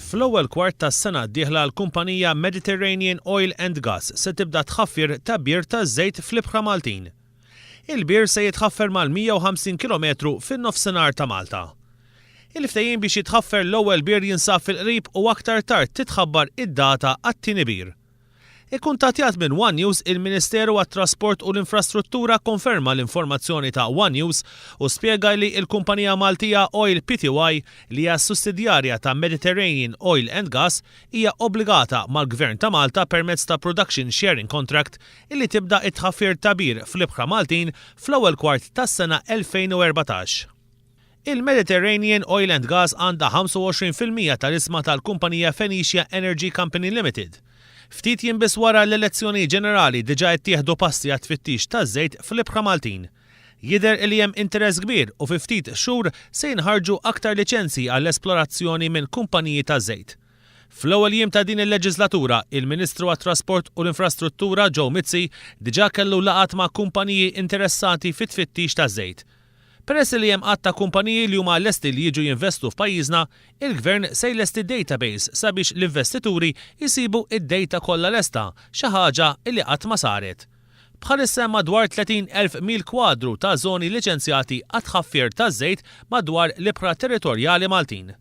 Fl-ewwel kwart tas-sena d-dieħla l-kumpanija Mediterranean Oil and Gas se tibda tħaffir ta' bir taż-żejt fl-ibħra Maltin. Il-bir se jitħaffer mal-150 kilometru fin-nofsinhar ta' Malta. Il-ftehim biex jitħaffer l-ewwel bir jinsab fil-qrib u aktar tard titħabbar id-data għat-tieni bir. Ikkuntattjat minn one News, il-Ministeru għat-Trasport u l-Infrastruttura kkonferma l-informazzjoni ta' one News u spjega li l-kumpanija Maltija Oil Pty, li hija sussidjarja ta' Mediterranean Oil and Gas, hija obbligata mal-Gvern ta' Malta permezz ta' Production Sharing Contract illi tibda t-tħaffir ta' bir fl-ibħra Maltin fl-ewwel kwart tas-sena 2014. Il-Mediterranean Oil and Gas għandha 25% tal-ishma tal-kumpanija Phoenicia Energy Company Limited. Ftit jiem biss wara l-elezzjoni ġenerali diġà ittieħdu passi għat-tfittix taż-żejt fl-ibħra Maltin. Jidher li hemm interess kbir u fi ftit xhur se jinħarġu aktar liċenzji għall-esplorazzjoni minn kumpaniji taż-żejt. Fl-ewwel jiem ta' din il-leġislatura, il-Ministru għat-Trasport u l-Infrastruttura Joe Mizzi diġà kellu laqgħat ma' kumpaniji interessati fit-tfittix taż-żejt. Peress li hemm għadd ta' kumpaniji li huma lesti li jiġu jinvestu f'pajjiżna, il-Gvern se jlesti database sabiex l-investituri jsibu d-data kollha lesta, xi ħaġa li qatt ma saret. Bħalissa hemm madwar 30,000 mil kwadru ta' żoni liċenzjati għat-tħaffir taż-żejt madwar l-ibħra territorjali Maltin.